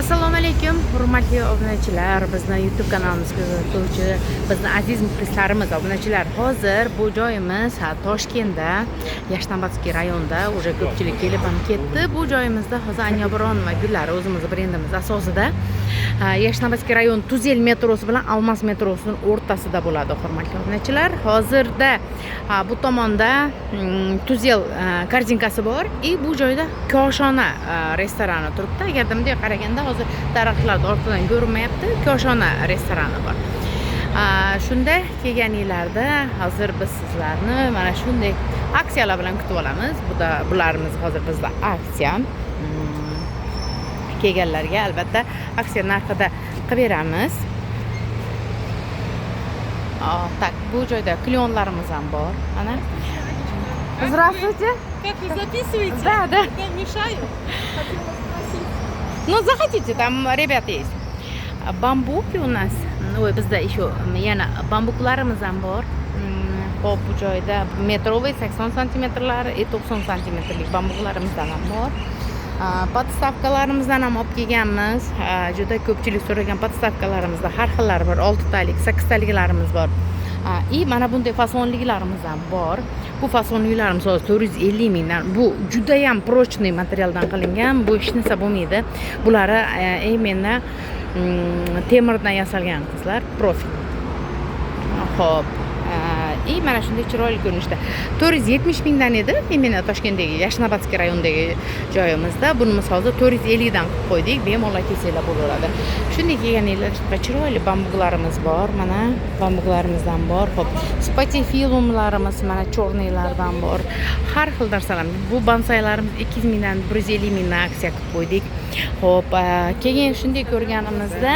Assalomu alaykum, hurmatli obunachilar, bizni YouTube kanalimiz kuzatuvchi bizni aziz muxlislarimiz, obunachilar. Hozir bu joyimiz Toshkentda, Yashnobodskiy rayonida. Уже ko'pchilik kelib ham ketdi. Bu joyimizda hozir Anya gullari o'zimizni brendimiz asosida, Yashnobodskiy rayon Tuzel metrosi bilan Almas metrosining o'rtasida bo'ladi, hurmatli obunachilar. Hozirda bu tomonda Tuzel korzinkasi bor и bu joyda Koshona restorani turibdi. Agarda bunday qaraganda, hozir daraxtlarni ortidan ko'rinmayapti, Koshona restorani bor. Shunda kelganinglarda hozir biz sizlarni mana shunday aksiyalar bilan kutib olamiz. Buda bularimiz hozir bizda aksiya. Kelganlarga albatta aksiya narxida qilib beramiz. Так, bu joyda klyonlarimiz ham bor. Mana. Здравствуйте. Как вы записываете? Да. Я мешаю? Хотела спросить. Ну, заходите, там ребята есть. Бамбуки у нас. Ой, bizda еще yana bambuklarimiz ham bor. Xo'p, bu joyda метровый 80 santimetrlari и 90 santimetrlik bambuklarimizdan ham bor. Подставка larimizdan ham olib kelganmiz. Juda ko'pchilik so'ragan подставка larimizda har xillari bor. 6 talik, 8 taliklarimiz bor. И mana bunday fasonliklarimiz ham bor. Bu fasonliklarimiz hozir 450 mingdan. Bu judayam прочный materialdan qilingan. Bu hech narsa bo'lmaydi. Bulari именно temirdan yasalgan, qizlar, profil. Xo'p, и mana shunday chiroyli ko'rinishda 470 mingdan edi именно Toshkentdagi Yashnobodskiy rayonidagi joyimizda. Bunimiz hozir 450 dan qilib qo'ydik. Bemalol kelsanglar bo'laveradi. Shunday kelganinglar shunaqa chiroyli bambuklarimiz bor. Mana bambuklarimizdan bor. Xo'p, spatifilumlarimiz mana черный lardan bor. Har xil narsalar. Bu bonsaylarimiz 200 mingdan 150 mingdan aksiya qilib qo'ydik. Xo'p, keyin shunday ko'rganimizda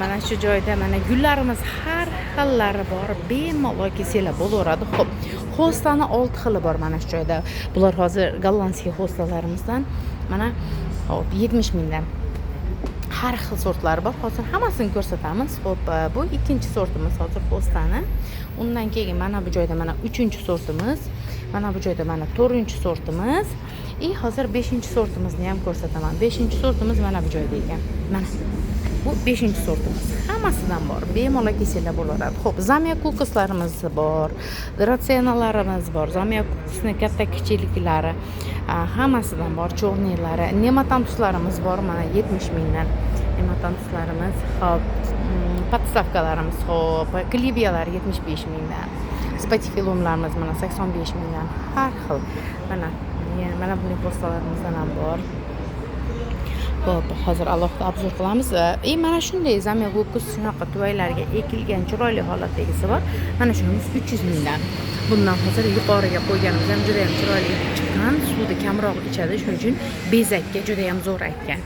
mana shu joyda mana gullarimiz har xillari bor. Bemalol kelsanglar bo'laveradi. Xo'p, xostani 6 xili bor mana shu joyda. Bular hozir голландский hostalarimizdan. Mana, hop, 70 mingdan. Har xil sortlari bor. Hozir hammasini ko'rsatamiz. Xo'p, bu ikkinchi sortimiz hozir hostani. Undan keyin mana bu joyda mana uchinchi sortimiz. Mana bu joyda mana to'rtinchi sortimiz. И hozir beshinchi sortimizni ham ko'rsataman. Beshinchi sortimiz mana bu joyda ekan. Mana. Bu beshinchi sortimiz. Hammasidan bor. Bemalol kelsanglar bo'laveradi. Xo'p, zamiokulkaslarimiz bor, dratsenalarimiz bor. Zamiokulkasni katta kichikliklari, hammasidan bor, черный lari, nematantuslarimiz bor, mana 70 mingdan. Nematantuslarimiz, xo'p, подставка larimiz, xo'p, klibiyalar 75 mingdan. Spatifilumlarimiz mana 85 mingdan. Har xil. Mana, yana mana bunday postalarimizdan ham bor. Xo'p, hozir alohida обзор qilamiz. И mana shunday zamiokulkas shunaqa tuvaklarga ekilgan chiroyli holatdagisi bor. Mana shunimiz 300 mingdan. Bundan hozir yuqoriga qo'yganimiz ham juda ham chiroyli chiqqan. Suvni kamroq ichadi, shuning uchun bezakka juda ham zo'r aytgan.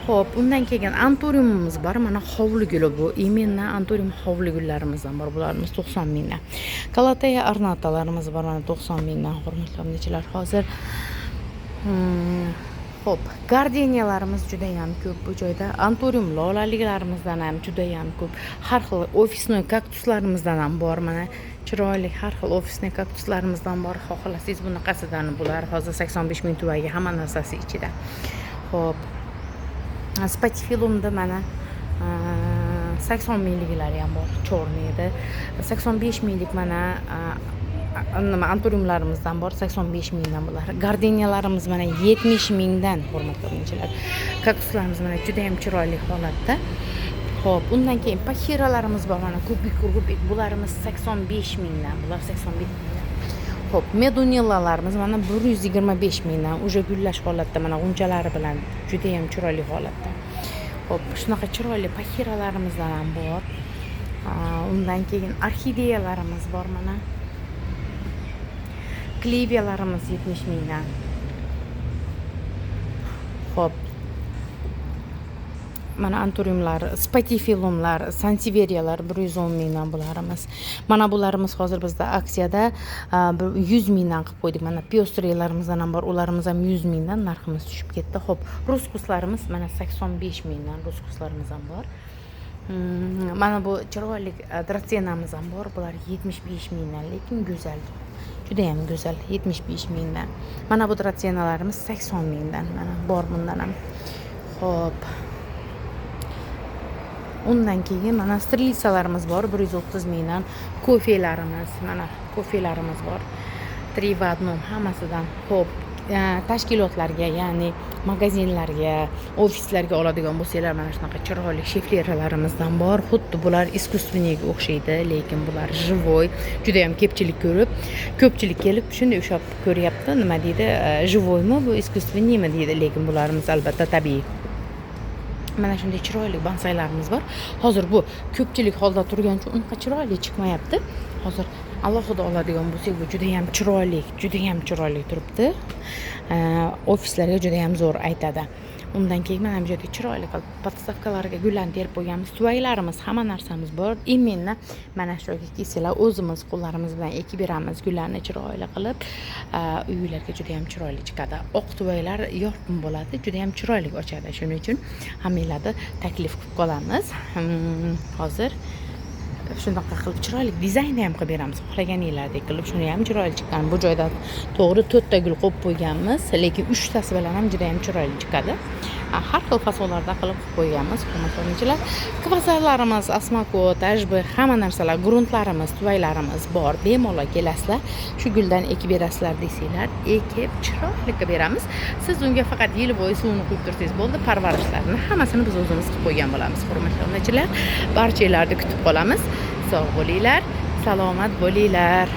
Xo'p, undan keyin anturiumimiz bor. Mana hovli guli bu. Именно anturium hovli gullarimizdan bor. Bularimiz 90 mingdan. Kalateya ornatalarimiz bor, mana 90 mingdan, hurmatli obunachilar. Hozir xo'p, gardeniyalarimiz juda ham ko'p bu joyda. Anturium lolaliklarimizdan ham juda ham ko'p. Har xil офисной kaktuslarimizdan ham bor mana. Chiroyli har xil офисный kaktuslarimizdan bor. Xohlasangiz bunaqasidan bular hozir 85 ming tuvagi hamma narsasi ichida. Xo'p, spatifilumda mana 80 mingliklari ham bor, черный da. 85 minglik mana nima anturiumlarimizdan bor, 85 mingdan bular. Gardeniyalarimiz mana 70 mingdan, hurmatli obunachilar. Kaktuslarimiz mana juda ham chiroyli holatda. Xo'p, undan keyin paxiralarimiz bor, mana kubik rubik, bularimiz 85 mingdan, bular 85 mingdan. Xo'p, medunillalarimiz mana 125 mingdan, уже gullash holatda, mana g'unchalari bilan juda ham chiroyli holatda. Xo'p, shunaqa chiroyli paxiralarimizdan ham bor. Undan keyin orxideyalarimiz bor mana. Kliviyalarimiz 70 mingdan. Xo'p. Mana anturiumlar, spatifilumlar, sanseveriyalar 110 mingdan bularimiz. Mana bularimiz hozir bizda aksiyada bir 100 mingdan qilib qo'ydik. Mana пёстрый larimizdan ham bor, ularimiz ham 100 mingdan narximiz tushib ketdi. Xo'p, ruskuslarimiz mana 85 mingdan ruskuslarimiz ham bor. Mana bu chiroyli dratsenamiz ham bor. Bular 75 mingdan, lekin go'zal. Juda ham go'zal, 75 mingdan. Mana bu dratsenalarimiz 80 mingdan. Mana bor bundan ham. Xo'p. Undan keyin mana стрелица larimiz bor, 130 mingdan. Kofelarimiz, mana kofelarimiz bor, три в одном hammasidan. Ho'p, tashkilotlarga, ya'ni magazinlarga, ofislarga oladigan bo'lsanglar, mana shunaqa chiroyli shefleralarimizdan bor. Xuddi bular искусственный ga o'xshaydi, lekin bular живой. Judayam ko'pchilik ko'rib, ko'pchilik kelib shunday ushlab ko'ryapti, nima deydi, живой mi bu, искусственный mi deydi, lekin bularimiz albatta tabiiy. Mana shunday chiroyli bonsaylarimiz bor. Hozir bu ko'pchilik holda turgani uchun unaqa chiroyli chiqmayapti. Hozir alohida oladigan bo'lsak, bu judayam chiroyli, judayam chiroyli turibdi. Ofislarga judayam zo'r aytadi. Undan keyin mana bu yerda chiroyli qilib подставка larga gullarni terib qo'yganmiz. Tuvaklarimiz, hamma narsamiz bor. Именно mana shu yerga kelsanglar, o'zimiz qo'llarimiz bilan ekib beramiz gullarni chiroyli qilib. Uylarga judayam chiroyli chiqadi. Oq tuvaklar yorqin bo'ladi, judayam chiroyli ochadi. Shuning uchun hammanglarni taklif qilib qolamiz. Hozir shunaqa qilib chiroyli dizaynni ham qilib beramiz, xohlaganinglardek qilib. Shuni ham chiroyli chiqqan. Bu joyda to'g'ri to'rtta gul qo'yib qo'yganmiz, lekin uchtasi bilan ham juda yam chiroyli chiqadi. Har xil fasonlarda qilib qo'yganmiz. Hurmatli obunachilar, kvasarlarimiz, osmoko't, HB, hamma narsalar, gruntlarimiz, tuvaklarimiz bor. Bemalol kelasizlar, shu guldan ekib berasizlar desanglar, ekib chiroyli qilib beramiz. Siz unga faqat yil bo'yi suvini quyib tursangiz bo'ldi, parvarishlarini hammasini biz o'zimiz qilib qo'ygan bo'lamiz. Hurmatli obunachilar, barchalarni kutib qolamiz. Sog' bo'linglar, salomat bo'linglar.